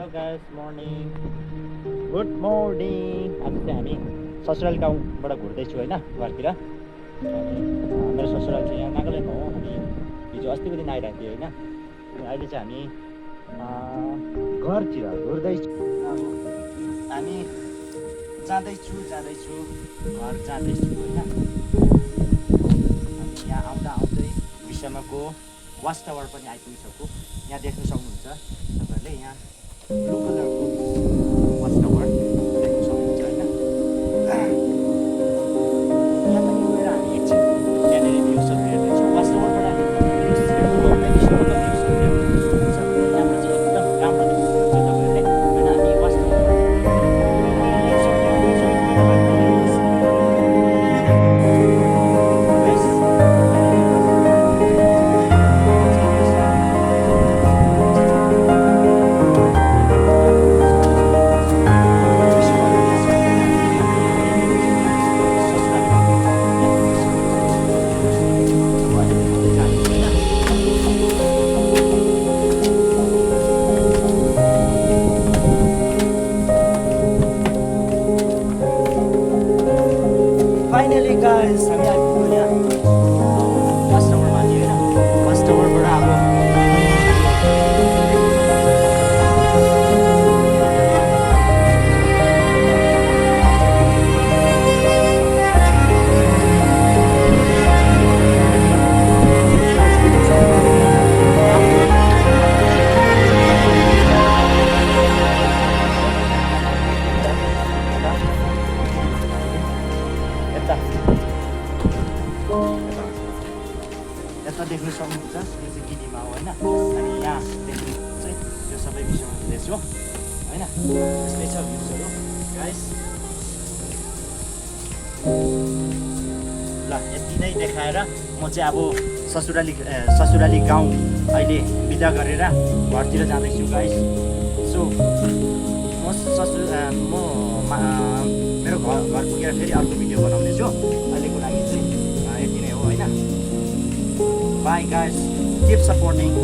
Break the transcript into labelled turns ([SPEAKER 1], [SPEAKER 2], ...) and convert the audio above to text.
[SPEAKER 1] Hello guys, morning, good morning. आज चाहिँ हामी ससुराली गाउँबाट घुर्दैछु होइन, घरतिर। अनि मेरो ससुराल चाहिँ यहाँ नागाल्यान्डमा हो। हामी हिजो अस्तिको दिन आइरहेको थियो होइन। अनि अहिले चाहिँ हामी घरतिर घुर्दैछु। अब हामी जाँदैछु घर जाँदैछु होइन। हामी यहाँ आउँदै विश्वमाको वाच टावर पनि आइपुगिसक्यो। यहाँ देख्न सक्नुहुन्छ तपाईँहरूले, यहाँ ब्लू कलरको वाच टावर देख्न सक्नुहुन्छ होइन। यहाँ पनि गएर हामी एकछिन त्यहाँनिर भ्युजहरू हेर्दैछौँ। वाच टावरबाट भ्युजहरू विश्वको भ्युजहरू हेर्न सक्नुहुन्छ। यहाँबाट चाहिँ एकदम राम्रो देख्न सक्नुहुन्छ तपाईँहरूले होइन। हामी वाच टावरबाट फाइनली गाइस हामी आइपुग्यौँ यहाँ वाच टावरमा नि होइन। वाच टावरबाट अब यता देख्न सक्नुहुन्छ, यो चाहिँ गिरीमा हो होइन। अनि यहाँ देख्नु चाहिँ त्यो सबै विषयमा हुँदैछ हो होइन। यस्तै छ भ्युजहरू गाइस। ल यति नै देखाएर म चाहिँ अब ससुराली गाउँ अहिले बिदा गरेर घरतिर जाँदैछु गाइस। सो मेरो घर पुगेर फेरि अर्को भिडियो बनाउनेछु। अहिलेको लागि चाहिँ यति नै हो होइन। Bye guys, keep supporting